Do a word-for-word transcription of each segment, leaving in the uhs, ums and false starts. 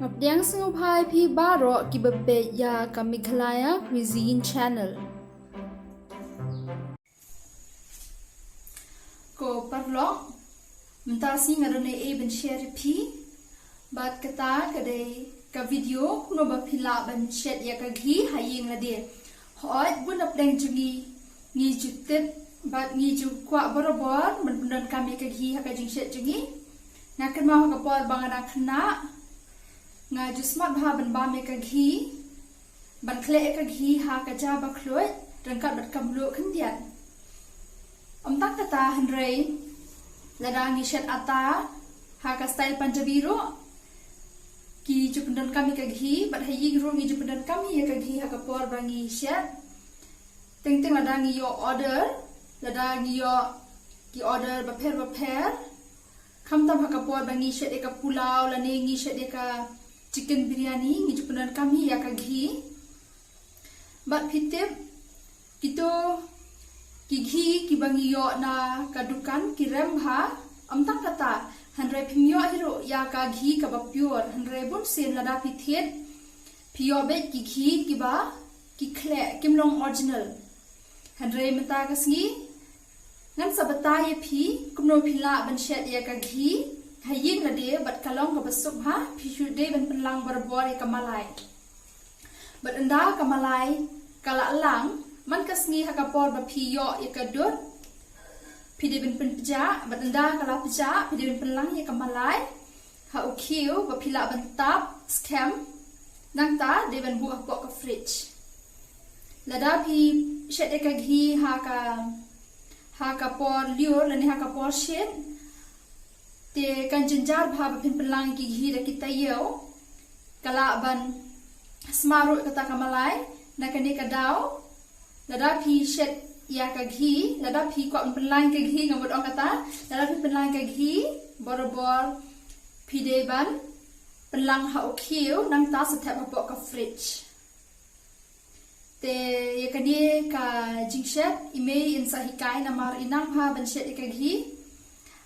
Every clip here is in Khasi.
Nga pdiang sngewbha ïa phi baroh kiba peit ïa ka Meghalaya Cuisine Channel. Ko paralok, mynta sngi nga don ei ei ban share ïa phi. Bad kata ka dei ka video kumno ba phi lah ban shet ïa ka ghee ha ïing lade. Hooid, bun na pdeng jong ngi ngi ju tip bad ngi ju kwah barabor ban pyndonkam ïa ka ghee ha ka jingshet jong ngi. Nga kynmaw ha ka por ba nga dang khynnah, nga ju smat bha ban bam ïa ka ghee, ban khleh ïa ka ghee ha ka ja ba khluid ryngkat bad ka mluh khyndiat. Ym tang kata, hynrei lada ngi shet atta ha ka style Punjabi ruh, ki ju pyndonkam ïa ka ghee, bad ha ïing ruh ngi ju pyndonkam ïa ka ghee ha ka por ba ngi shet. Teng teng lada ngi ïoh order, lada ngi ïoh ki order bapher bapher, khamtam ha ka por ba ngi shet ïa ka pulao lane ngi shet ïa ka chicken biryani, ngi ju pyndonkam hi ïa ka ghee. Bad phi tip, kito ki ghee kiba ngi ïoh na ka dukan ki rem bha. Ym tang kata, hynrei phim ïoh hi ruh ïa ka ghee kaba pure, hynrei bun sien lada phi thied phi ïoh beit ki ghee kiba ki khleh, kim long original. Hynrei mynta ka sngi ngan sa batai ïa phi kumno phi lah ban shet ïa ka ghee ha ïing lade bad ka long kaba suk bha. Phi shu dei ban pynlang barabor ïa ka malai. Bad ynda ka malai ka la lang, man ka sngi ha ka por ba phi ïoh ïa ka dud, phi dei ban pynpjah, bad ynda ka la pjah phi dei ban pynlang ïa ka malai ha u khiew ba phi lah ban tap skhem. Nangta dei ban buh hapoh ka fridge. Lada phi shet ïa ka ghee ha ka, ha ka por lyiur lane ha ka por shit, te kan jynjar bha ba phin pynlang ïa ki ghee da ki taïew. Ka lah ban sma ruh kata ka malai. Na kane ka daw, lada phi shet ïa ka ghee, lada phi kwah ban pynlang ïa ka ghee, nga mut ong kata, lada phi pynlang ïa ka ghee barabor phi dei ban pynlang ha u khiew, nangta sa thep hapoh ka fridge. Te ïa kane ka jingshet i mei in sa hikai, namar i nang bha ban shet ïa ka ghee.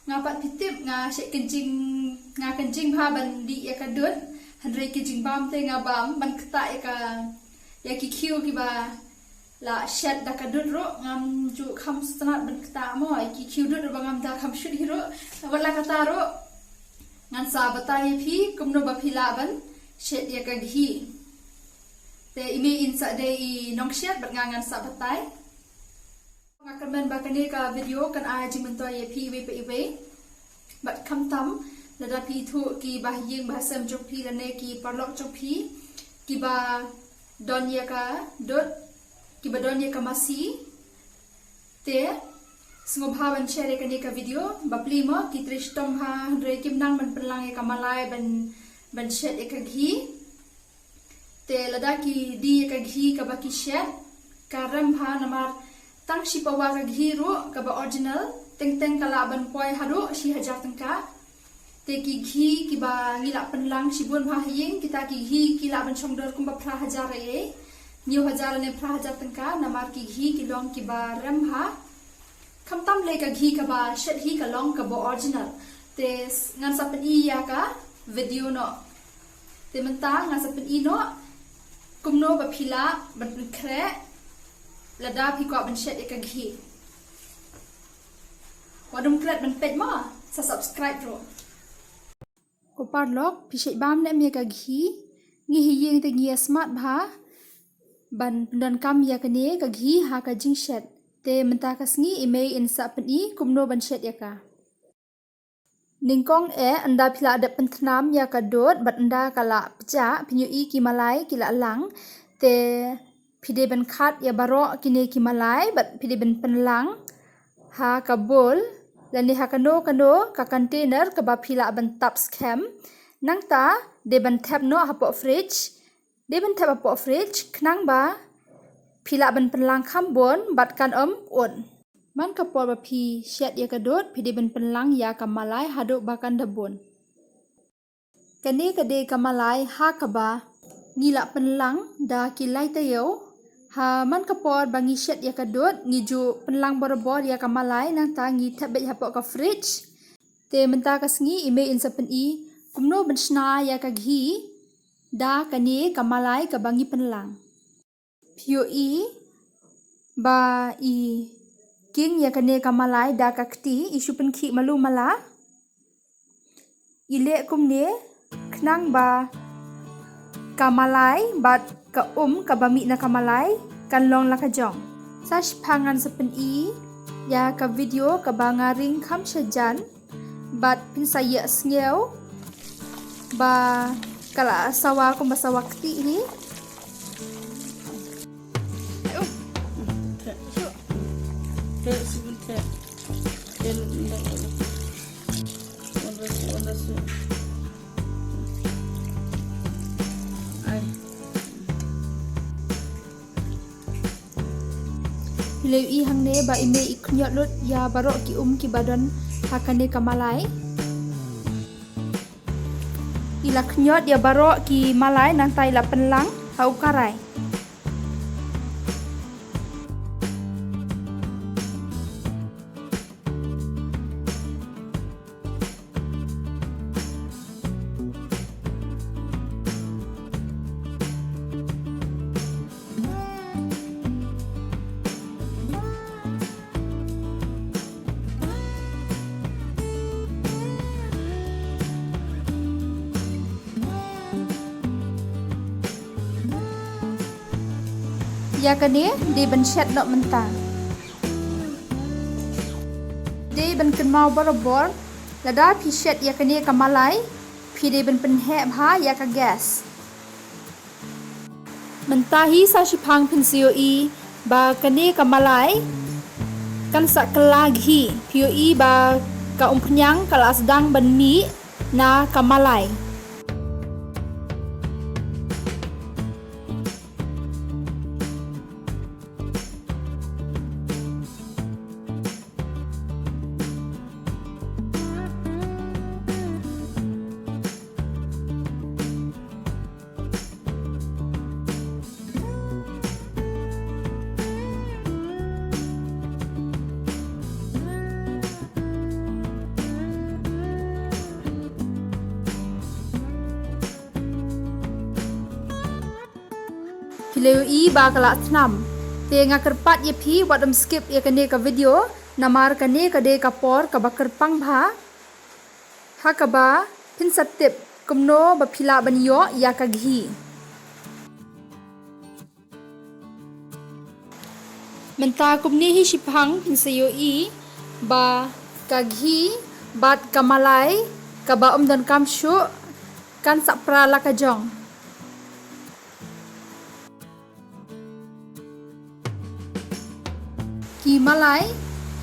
Nga pat, phi tip, nga shet kynjing, nga kynjing bha ban dih ïa ka dud, hynrei ki jingbam te nga bam ban ktah ïa ka, ïa ki khiew kiba la shet da ka dud ruh. Ngam ju kham sngewtynnat ban ktah mo, ïa ki khiew dud ruh ba ngam da kham shet hi ruh. Wat la kata ruh, ngan sa batai ïa phi kumno ba phi lah ban shet ïa ka ghee. Te i mei in sa dei i nongshet bad nga ngan sa batai. Nga kyrmen ba kane ka video kan ai jingmyntoi ïa phi iwei pa iwei. Bad khamtam, lada phi ithuh ki bahaïing bahasem jong phi lane ki paralok jong phi kiba don ïa ka dud, kiba don ïa ka masi, te sngewbha ban share ïa kane ka video. Bapli mo, ki trei shitom bha hynrei kim nang ban pynlang ïa ka malai ban, ban shet ïa ka ghee. Te lada ki die ïa ka ghee kaba ki shet, ka rem bha, namar tang shi pawa ka ghee ruh kaba original, teng teng ka lah ban poi haduh shi hajar tyngka. Te ki ghee kiba ngi lah pynlang shibun bha ha ïing, kita ki ghee ki lah ban shong dor kumba phra hajar ei ei, hynñiew hajar ne phra hajar tyngka, namar ki ghee ki long kiba rem bha. Khamtam lei ka ghee kaba shet hi ka long kaba original. Te s-, ngan sa pyni ïa ka video noh. Te mynta ngan sa pyni noh kumno ba phi lah ban pynkhreh lada phi kwah ban shet ïa ka ghee. Wat dum klet ban peit mo, sa subscribe ruh. Ko paralok, phi shet bam ne em ïa ka ghee? Ngi ha ïing te ngi ïa smat bha ban pyndonkam ïa kane ka ghee ha ka jingshet. Te mynta ka sngi i mei in sa pyni kumno ban shet ïa ka. Nyngkong eh, ynda phi la dep pynthnam ïa ka dud bad ynda ka la pjah, phin ïohi ki malai ki la lang. Te phi dei ban khat ïa baroh kine ki malai bad phi dei ban pynlang ha ka bowl lane ha kano kano ka container kaba phi lah ban tap skhem. Nangta dei ban thep noh hapoh fridge. Dei ban thep hapoh fridge khnang ba phi lah ban pynlang kham bun bad kan ym ut. Man ka por ba phi shet ïa ka dud, phi dei ban pynlang ïa ka malai haduh ba kan da bun. Kane ka dei ka malai ha kaba ngi lah pynlang da ki lai taïew. Ha man ka por ba ngi shet ïa ka dud, ngi ju pynlang barabor ïa ka malai, nangta ngi thep beit hapoh ka fridge. Te mynta ka sngi i mei in sa pyni kumno ban shna ïa ka ghee da kane ka malai kaba ngi pynlang. Phi ïohi ba i king ïa kane ka malai da ka kti, i shu pynkhih malu mala. I leh kumne khnang ba ka malai bad ka um kaba mih na ka malai kan long la ka jong. Sa shiphang ngan sa pyni ïa ka video kaba nga ring kham shajan bad phin sa ïohsngew ba ka la sawa kumba sawa kti hi. Phi la ïohi hangne ba i mei i khñiot lut ïa baroh ki um kiba don ha kane ka malai. I la khñiot ïa baroh ki malai nangta i la pynlang ha u karai. Ïa kane dei ban shet noh mynta. Dei ban kynmaw barabor, lada phi shet ïa kane ka malai, phi dei ban pynheh bha ïa ka gas. Mynta hi sa shiphang phin sa ïohi ba kane ka malai kan sa kylla ghi. Phi ïohi ba ka umphniang ka la sdang ban mih na ka malai. Phi la ïohi ba ka la thnam. Te nga kyrpad ïa phi wat ym skip ïa kane ka video, namar kane ka dei ka por kaba kyrpang bha. Ha kaba phin sa tip kumno ba phi lah ban ïoh ïa ka ghi. Mynta kumne hi shiphang phin sa ïohi ba ka ghi bad ka malai kaba ym donkam shuh kan sa pra la ka jong. Ki malai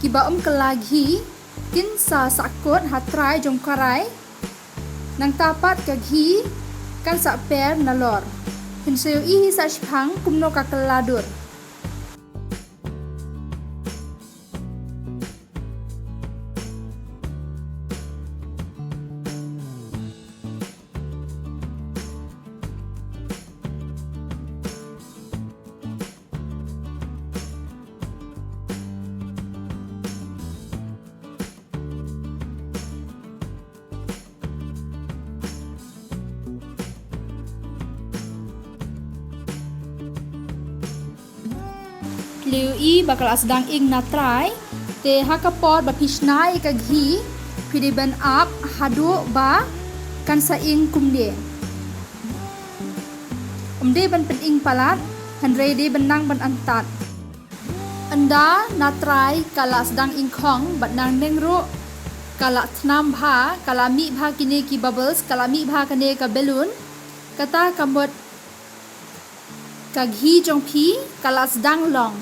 kiba ym kylla ghi kin sa sahkut ha trai jong karai. Nangta pat ka ghi kan sa per nalor. Phin sa ïohi hi sa shiphang kumno ka kylla dur. Phi la ïohi ba ka la sdang ing na trai. Te ha ka por ba phi shna ïa ka ghi, phi dei ban ap haduh ba kan sa ing kumne. Ym dei ban pynïng palat, hynrei dei ban nang ban antad. Ynda na trai ka la sdang ing khong bad nangne ruh ka la thnam bha, ka la mih bha kine ki bubbles, ka la mih bha kane ka balloon. Kata ka mut ka ghi jong phi ka la sdang long.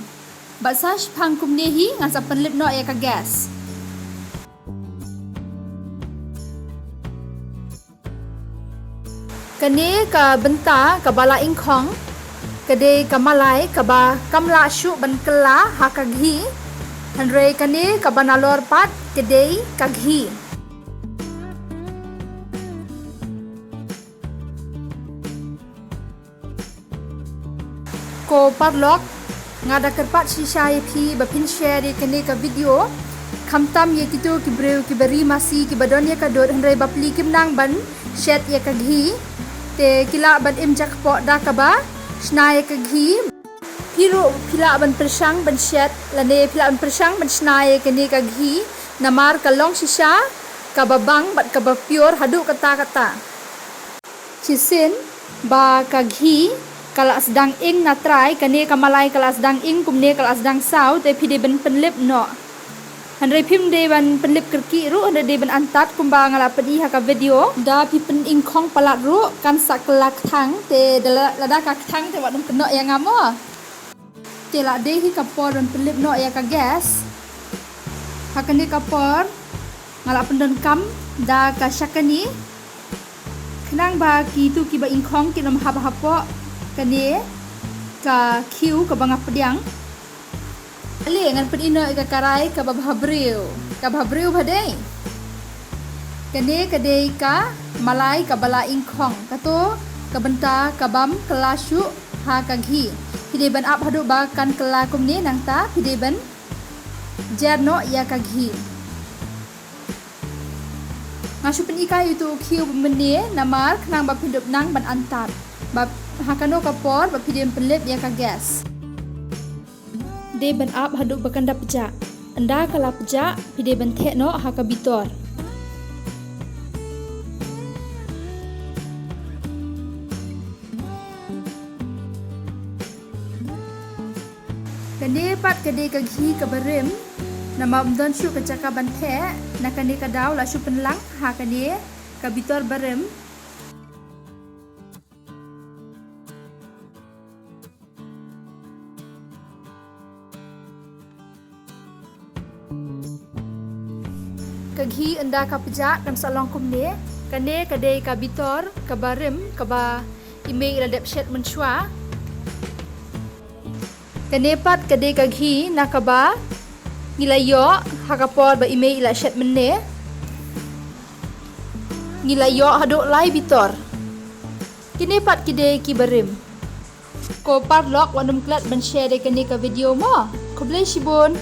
Bad sa shiphang kumne hi ngan sa pynlip noh ïa ka gas. Kane ka bynta kaba la ing khong ka dei ka malai kaba kam lah shuh ban kylla ha ka ghi. Hynrei kane kaba nalor pat ka dei ka ghi. Ko paralok, nga da kyrpad shisha ïa phi ba phin share ïa kane ka video. Khamtam ïa kito ki briew kiba ri masi kiba don ïa ka dud hynrei ba pli kim nang ban shet ïa ka ghi. Te ki lah ban im jakpoh da kaba shna ïa ka ghee. Phi ruh phi lah ban pyrshang ban shet lane phi lah ban pyrshang ban shna ïa kane ka ghee, namar ka long shisha kaba bang bad kaba pure haduh katta katta. Shisien ba ka ghee ka la sdang ing na trai, kane ka malai ka la sdang ing kumne ka la sdang saw, te phi dei ban pynlip noh. Hynrei phim dei ban pynlip kyrkieh ruh, hynrei dei ban antad kumba nga la pyni ha ka video. Da phi pyningkhong palat ruh kan sa kylla kthang, te da la-, lada ka kthang te wat nym kynnoh ïa nga mo. Te la dei hi ka por ban pynlip noh ïa ka gas. Ha kane ka por nga la pyndonkam da ka shakani. Khnang ba kitu kiba ingkhong kin ym hap hapoh kane ka khiew kaba nga pdiang. Ale ngan pyni noh ïa ka karai kaba bha briew. Ka bha briew bha dei. Kane ka dei ka malai kaba la ingkhong. Kato ka bynta ka bym kylla shuh ha ka ghee. Phi dei ban ap haduh ba kan kylla kumne, nangta phi dei ban jer noh ïa ka ghee. Nga shu pyni kai ïa utu u khiew ba mynne namar khnang ba phin dup nang ban antad. Ba ha kano ka por ba phi dei ban pynlip ïa ka gas. Dei ban ap haduh ba kan da pjah. Ynda ka la pjah phi dei ban theh noh ha ka bitor. Kane pat ka dei ka ghee kaba rim, namar ym don shuh ka jaka ban theh, na kane ka daw la shu pynlang ha kane ka bitor ba rim. Ka ghee ynda ka pjah kan sa long kumne. Kane ka dei ka bitor kaba rim kaba i mei i la dep shet mynshuwa. Kane pat ka dei ka ghee na kaba ngi la ïoh ha ka por ba i mei i la shet mynne. Ngi la ïoh haduh lai bitor. Kine pat ki dei kiba rim. Ko paralok, wat nym klet ban share ïa kane ka video mo. Khublei shibun.